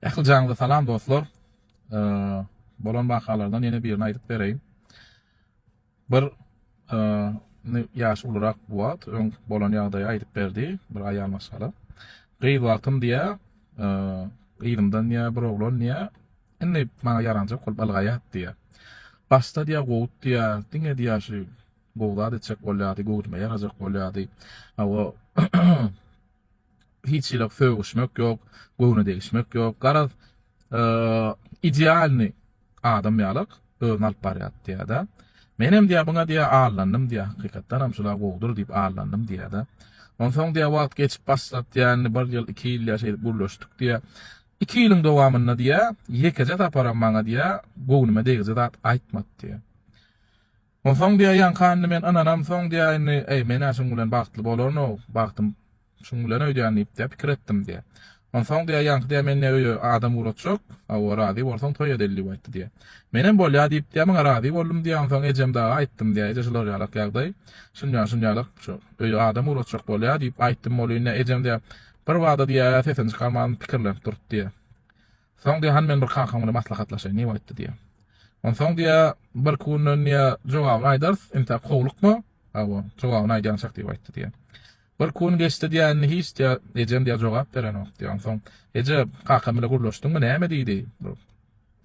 Ähli jaňyza salam dostlar. Bolan wakalardan ýene birini aýdyp bereýin. Bir ýaş ulurak bu wagt öň bolan ýagdaýy aýdyp berdi bir aýal maşgala. Gyz wagtym diýä, yzymdan diýä bir oglan diýä, indi maňa ýaranjak bolup ylgaýat diýä. Başda diýä gowut diýä, diňe diýä şu gowy zat etjek bolýardy, göwnüme ýarajak bolýardy. Hawa hiç hili sögüşmek ýok, göwne degişmek ýok. Garaz, idealny adam ýalak özüni alyp barýar diýýär-de. Menem diýýär, buňa diýýär, allandym diýýär, hakykatdan hem şular gowudyr diýip allandym diýýär-de. Onsoň diýýär, wagt geçip başlady diýýär, indi bir ýyl, iki ýyl diýýär, şeýdip gürleşdik diýýär. Iki ýylyň dowamynda diýýär, ýekeje saparam maňa diýýär, göwnüme degiji zat aýtmady diýýär. Onsoň diýýär, ýaňka indi men ynanamsoň diýýär, indi, eý, men-ä şuň bilen bagtly bolaryn-ow, bagtym şuň bilen öýdýän diýip diýýär, pikir etdim diýýär. Onsoň diýýär, ýaňky diýýär, men diýýär, öýe adam ugratjak, hawa, razy bolsaň toý edeli diýip aýtdy diýýär. Menem bolýar diýip diýýär, muňa razy boldum diýýär, onsoň ejem daga aýtdym diýýär, eje şular ýalak ýagdaý, şunýa-şunýalak şu öýe adam ugratjak bolýar diýip aýtdym welin diýýär, ejem diýýär, bir bada diýýär, sesini çykarman pikirlenip durdy diýýär. Soň diýýär, hany men bir kakam bilen maslahatlaşaýyn diýip aýtdy diýýär. Onsoň diýýär, birki günden diýýär, jogabyny aýdarys, entäk howlukma, hawa, jogabyny aýdýançak diýip aýtdy diýýär. Birki gün geçdi diýýär, indi hiç diýýär, ejem diýýär, jogap berenok diýýär. Onsoň, eje, kakam bilen gürleşdiňmi, näme diýdi?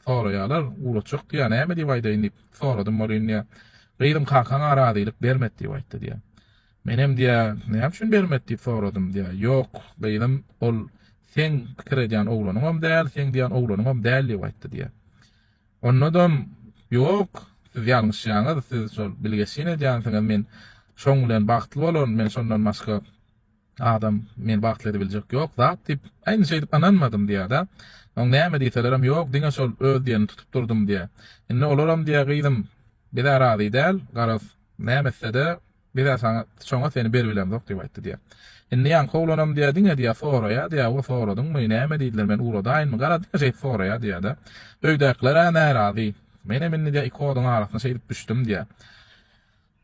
Soraýarlar, ugratjak diýýär, näme diýip aýdaýyn diýip soradym welin diýýär, gyzym kakaň-a razylyk bermedi diýip aýtdy diýýär. Menem diýýär, näme üçin bermedi diýip soradym diýýär. Ýok, gyzym, ol seň pikir edýän oglanyňam däl, seň diýýän oglanyňam däl diýip aýtdy diýýär. Ondadam, ýok, siz ýalňyşýaňyz, siz şol bilgeşin edýänsiňiz, men şoň bilen bagtly bolaryn, men şondan başga adam meni bagtly edebiljek ýok zat diýip, aýny şeýdip ynanmadym diýýär-de. Oň näme diýselerem, ýok, diňe şol öz diýenini tutup durdum diýýär. Indi olaram diýýär, gyzym, biz-ä razy däl, garaz, näme etse-de, Biz-ä saňa, şoňa seni beribilemzok diýip aýtdy diýýär. Indi ýaňky oglanam diýýär, diňe diýýär, soraýar diýýär, o soradyňmy, näme diýdiler, men ugradaýynmy, garaz diňe şeýdip soraýar diýýär-de. Öýdäkiler-ä närazy. Menem indi diýýär, iki oduň arasyna şeýdip düşdüm diýýär.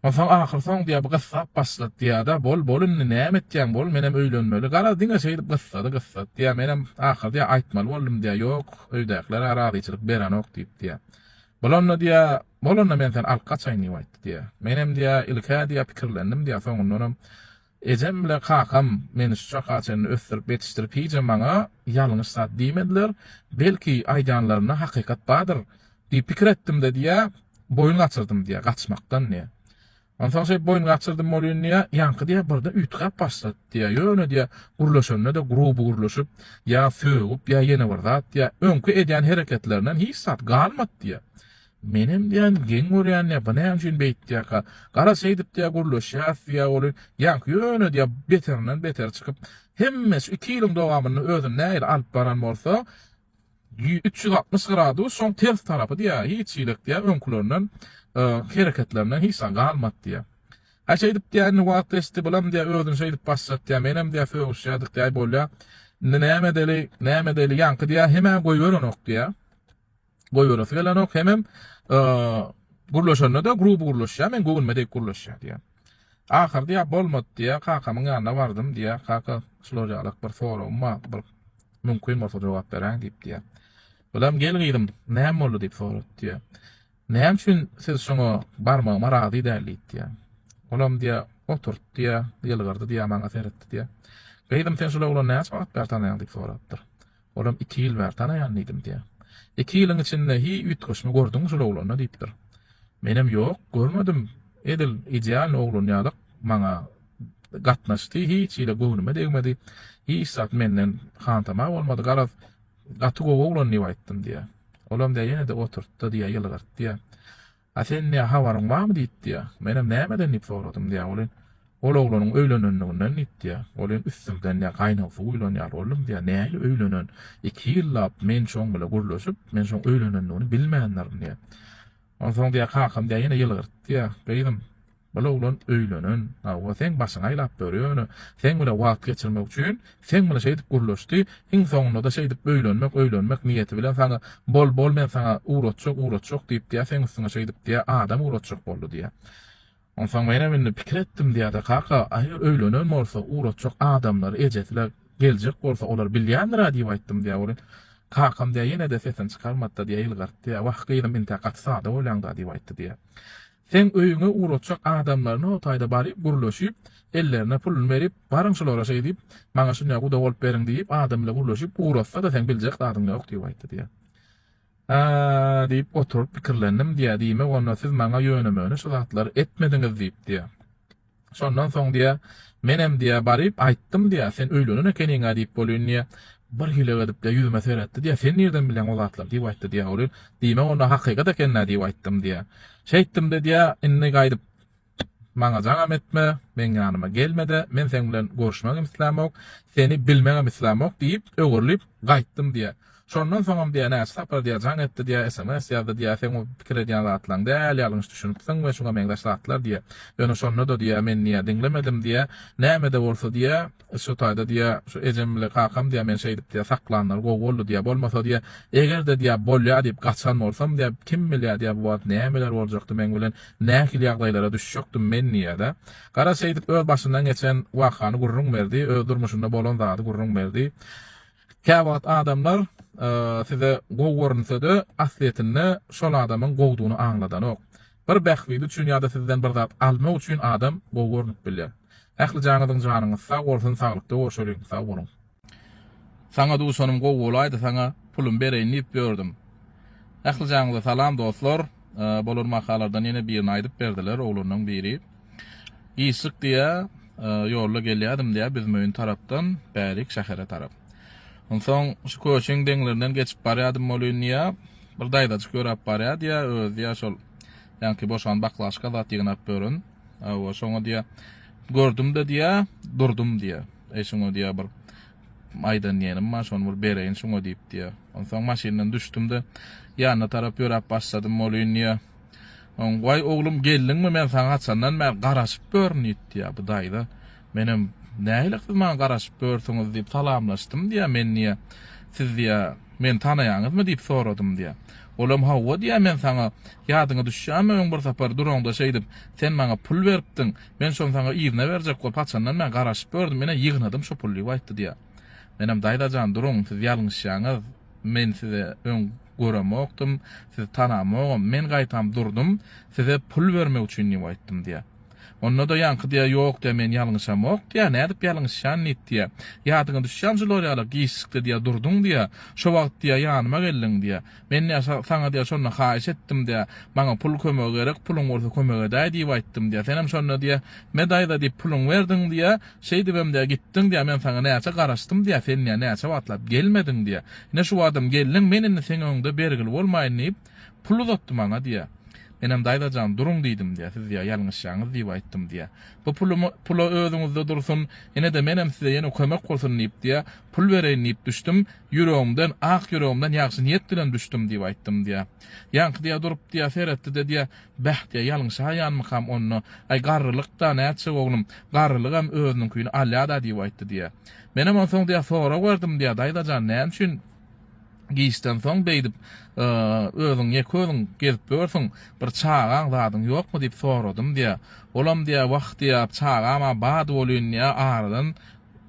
Onsoň ahyrsoň diýýär, bu gyssap başlady diýýär-de, bol, bol indi, näme etýäň, bol, menem öýlenmeli. Garaz diňe şeýdip gyssady, gyssady diýýär. Menem ahyr diýýär, aýtmaly boldum diýýär, ýok, öýdäkiler-ä razyçylyk berenok diýip diýýär. Bolanda diýýär, Bolanda men seni alyp gaçaýyn diýip aýtdy diýýär. Menem diýýär, ilk-ä diýýär, pikirlendim diýýär, soňundanam ejem bile kakam meni şu çaka çenli ösdürip ýetişdirip hijem maňa ýalňyş zat diýmediler, belki aýdanlarynda hakykat bardyr diýip pikir etdim-de diýýär, boýun gaçyrdym diýýär, gaçmakdan diýýär. Onsoň şeýdip boýun gaçyrdym bolýan diýýär, ýaňky diýýär birden üýtgäp başlady diýýär. Ýöne diýýär, gürleşende-de gruby gürleşip, ýa sögüp, ýa ýene bir zat diýýär. Öňki edýän hereketlerinden hiç zat galmady diýýär. Menem diýýän, geň görýän diýýär, bu näme üçin beýtýärka? Garaz şeýdip diýýär, gürleşýäs diýýär, ol ýaňky ýöne diýýär, beterinden beteri çykyp, hemme şu iki ýylyň dowamynda özüni nähili alyp baran bolsa, 360 gradus şoň ters tarapy diýýär, hiç hili diýýär, öňkülerinden hereketlerinden hiç zat galmady diýýär. Aý şeýdip diýýär, indi wagt geçdi, bulam diýýär, özüni şeýdip başlady diýýär, menem diýýär, sögüşýärdik diýýär, aý bolýar. Indi näme edeli, näme edeli, ýaňky diýýär, hemem goýberenok diýýär. Goýberesi gelenok, hemem gürleşende-de gruby gürleşýär, men göwnüme degip gürleşýär diýýär. Ahyr diýýär, bolmady diýýär, kakamyň ýanyna bardym diýýär, kaka, şular ýalak bir soragym bar, bir Mümkin bolsa jogap beräň diýip diýýär. Bulam gel gyzym, näme boldy diýip sorady diýýär. Näme üçin siz şoňa barmagyma razy däl diýip diýýär. Olam diýýär, oturtdy diýýär, ýylgyrdy diýýär, maňa seretdi diýýär. Gyzym sen şul oglany näçe wagt bäri tanaýaň diýip sorapdyr. Olam iki ýyl bäri tanaýan diýdim diýýär. Iki ýylyň içinde hiý üýtgeşme gördüňmi şul oglanda diýipdir. Menem ýok, görmedim. Edil idealnyý oglan ýalyk maňa gatnaşdy, hiç hili göwnüme degmedi. Hiç zat menden hantama bolmady. Garaz, gaty gowy oglan diýip aýtdym diýýär. Olam diýýär, ýene-de oturtdy diýýär, ýylgyrtdy diýýär. A sen diýýär, habaryň barmy diýip diýýär. Menem nämeden diýip soradym diýýär. Ol ol oglanyň öýlenenliginden diýip diýýär. Ol üstümden diýýär, gaýnag suw guýlan ýaly boldum diýýär. Nähili öýlenen? Iki ýyllap men şoň bile gürleşip, men şoň öýlenenligini bilmändirin diýýär. Onsoň diýýär, kakam diýýär, ýene ýylgyrtdy diýýär. Gyzym, bul oglan öýlenen. Hawa, seň başyňy aýlap ýör, ýöne seň bilen wagt geçirmek üçin seň bilen şeýdip gürleşdi. Iň soňunda-da şeýdip öýlenmek, öýlenmek niýeti bilen saňa bol, bol men saňa ugratjak, ugratjak diýip diýýär, seň üstüňe şeýdip diýýär, adam ugratjak boldy diýýär. Onsoň menem indi pikir etdim diýýär-de, kaka, eger öýlenen bolsa, ugratjak adamlary ejesi-le geljek bolsa, olar bilýändir-ä diýip aýtdym diýýär. Ol. Kakam diýýär, ýene-de sesini çykarmady-da diýýär, ýylgyrdy diýýär, Wah, gyzym, intä gaty sada bolýaň-da diýip aýtdy diýýär. Seň öýüňe ugratjak adamlaryny o taýda baryp gürleşip, ellerine puluny berip, baryň şulara şeý diýip, maňa şunýa guda bolup beriň diýip, adam bile gürleşip ugratsa-da seň biljek zadyň ýok diýip aýtdy diýýär. Hä, diýip oturyp pikirlendim diýýär, diýmek onda siz maňa ýöne-möne şu zatlary etmediňiz diýip diýýär. Şondan soň diýýär, menem diýýär, baryp aýtdym diýýär, sen öýlenen ekeniň-ä diýip bolýyn diýýär. Bir hile edip diýýär, ýüzüme seretdi diýýär, sen nirden bilýäň o zatlary diýip aýtdy diýýär. Ol diýmek onda hakykat eken-dä diýip aýtdym diýýär. Şeýtdim-de diýýär, indi gaýdyp maňa jaňam etme, meň ýanyma gelme-de, men seň bilen görüşmegem islämok, seni bilmegem islämok diýip, öwrülip gaýtdym diýýär. Şondan soňam diýýär, näçe sapar diýýär, jaň etdi diýýär, sms ýazdy diýýär, seň o pikir edýän zatlaň däl, ýalňyş düşünipsiň we şuňa meňzeş zatlar diýýär. Ýöne şonda-da diýýär, men diýýär, diňlemedim diýýär. Näme-de bolsa diýýär, şu taýda diýýär, şu ejem bile kakam diýýär, meni şeýdip diýýär, saklanlary gowy boldy diýýär. Bolmasa diýýär, eger-de diýýär, bolýar diýip gaçan bolsam diýýär, kim bilýär diýýär, bu wagt nämeler boljakdy meň bilen, nähili ýagdaýlara düşjekdim men diýýär-de. Garaz şeýdip öz başyndan geçen wakany gürrüň berdi, öz durmuşynda bolan zady gürrüň berdi. Käwagt adamlar size gowy görünse-de, aslyýetinde şol adamyň gowudygyny aňladanok. Bir bähbidi üçin ýa-da sizden bir zat almak üçin adam gowy görnüp bilýär. Ähli janyňyzyň janyňyz sag bolsun, saglykda görşeliň, sag boluň. Saňa duşanym gowy bolaýdy saňa pulumy bereýin diýip ýördüm. Ähli janyňyza salam dostlar. Bolan wakalardan ýene birini aýdyp berdiler oglanlaň biri. Giçlik diýä, ýolda gelýädim diýä Büzmeýin tarapdan bärik şähere tarap. Onsoň şu köçeň deňlerinden geçip barýadym welin diýä, bir daýzajyk ýöräp barýa diýä, özi diýä şol ýaňky boşan baklaşka zat ýygnap ýören. Hawa, şoňa diýä gördüm-de diýä, durdum diýä. Eý şuňa diýä bir aýdan diýenim bar, şony bir bereýin şuňa diýip diýä. Onsoň maşyndan düşdüm-de, ýanyna tarap ýöräp başladym welin diýä. Oň, Waý, oglum, geldiňmi, men saňa haçandan bäri garaşyp ýörün diýip diýýär bu daýza. Menem, Nähili siz maňa garaşyp ýörsüňiz diýip salamlaşdym diýýär, men diýýär, siz diýýär, meni tanaýaňyzmy diýip soradym diýýär. Olam, Hawa diýýär, men saňa, ýadyňa düşýärmi öň bir sapar duraňda şeýdip, sen maňa pul beripdiň, men şony saňa yzyna berjek bolup haçandan bäri garaşyp ýördüm, ine ýygnadym şo puly diýip aýtdy diýýär. Menem, Daýza jan, duruň, siz ýalňyşýaňyz. Men size öň göremokdym, sizi tanamogam. Men gaýtam durdum, size pul bermek üçin diýip aýtdym diýýär. Onda-da ýaňky diýýär, ýok diýýär, men ýalňyşamok diýýär, nädip ýalňyşýan diýip diýýär. Ýadyňa düşýärmi şular ýaly giçlikde diýýär, durduň diýýär, şo wagt diýýär, ýanyma geldiň diýýär. Men diýýär, saňa diýýär, şonda haýyş etdim diýýär, maňa pul kömegi gerek, puluň bolsa kömek edäý diýip aýtdym diýýär. Senem şonda diýýär, me daýza diýip puluňy berdiň diýýär. Şeýdibem diýýär, gitdiň diýýär, men saňa näçe garaşdym diýýär, sen diýýär, näçe wagtlap gelmediň diýýär. Ine şu wagtam geldiň, men indi seň öňüňde bergili bolmaýyn diýip, pul uzatdy maňa diýýär. Menem daýza jan, duruň diýdim diýýär, siz diýýär, ýalňyşýaňyz diýip aýtdym diýýär. Bu pulumy, pula özüňizde dursun, ine-de menem size ýene kömek bolsun diýip diýýär, pul bereýin diýip düşdüm, ýüregimden, ak ýüregimden ýagşy niýet bilen düşdüm diýip aýtdym diýýär. Ýaňky diýýär, durup diýýär, seretdi-de diýýär, Bäh, diýýär, ýalňyşaýanmykam onda? Aý, garrylyk-da, nätjek oglum, garrylygam özüniňkini alýa-da diýip aýtdy diýýär. Menem onsoň diýýär, sorag berdim diýýär, daýza jan, näme üçin giçden soň beýdip, özüň ýeke özüň gezip ýörsüň, bir çagaň zadyň ýokmy diýip soradym diýýär. Olam diýýär, wah diýýär, çagam-a bady bolýyn diýýär, aradan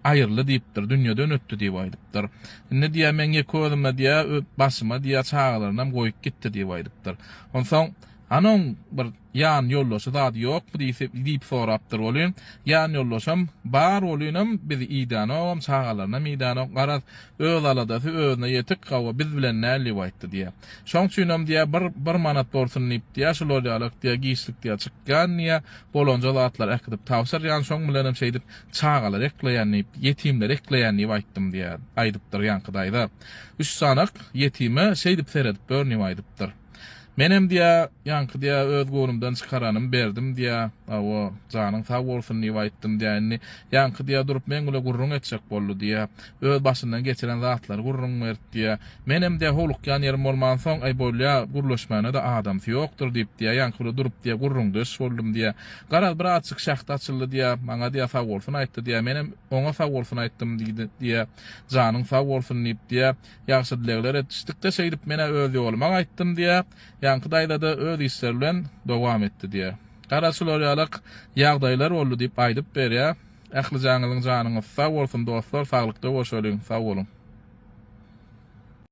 aýryldy diýipdir, dünýeden ötdi diýip aýdypdyr. Indi diýýär, meň ýeke özüme diýýär, başyma diýýär, çagalarynam goýup gitdi diýip aýdypdyr. Onsoň, Hany oň bir ýan ýoldaşy zady ýokmy diýse, diýip sorapdyr welin, ýan ýoldaşam bar welinem bizi idänogam, çagalarynam idänok, garaz, öz aladasy özüne ýetik, hawa, biz bilen däl diýip aýtdy diýýär. Şoň üçinem diýýär, bir, bir manat bolsun diýip diýýär, şular ýalak diýýär, giçlik diýýär, çykýan diýýär, bolanja zatlary äkidip tabşyrýan, şoň bilenem şeýdip Çagalary ekleýän diýip, ýetimleri ekleýän diýip aýtdym diýýär, aýdypdyr ýaňky daýza. Üç sanak ýetime şeýdip seredip ýör diýip aýdypdyr. Menem diýýär, ýaňky diýýär, öz göwnümden çykaranymy berdim diýýär. Hawa, janyň sag bolsun diýip aýtdym diýýär. Indi ýaňky diýýär, durup meň bile gürrüň etjek boldy diýýär. Öz başyndan geçiren zatlary gürrüň berdi diýýär. Menem diýýär, howlukýan ýerim bolmansoň, aý bolýa, gürleşmäne-de adamsy ýokdur diýip diýýär, ýaňky bile durup diýýär, gürrüňdeş boldum diýýär. Garaz, bir azjyk şähdi açyldy diýýär. Maňa diýýär, sag bolsun aýtdy diýýär. Menem oňa sag bolsun aýtdym diýdi diýýär. Janyň sag bolsun diýip diýýär. Ýagşy dilegler edişdik-de, şeýdip men-ä öz ýoluma gaýtdym diýýär. Ýaňky daýza-da öz işleri bilen dowam etdi diýýär. Garaz, şular ýalak ýagdaýlar boldy diýip aýdyp berýär. Ählijaňyzyň janyňyz sag bolsun dostlar, saglykda görşeliň. Sag boluň.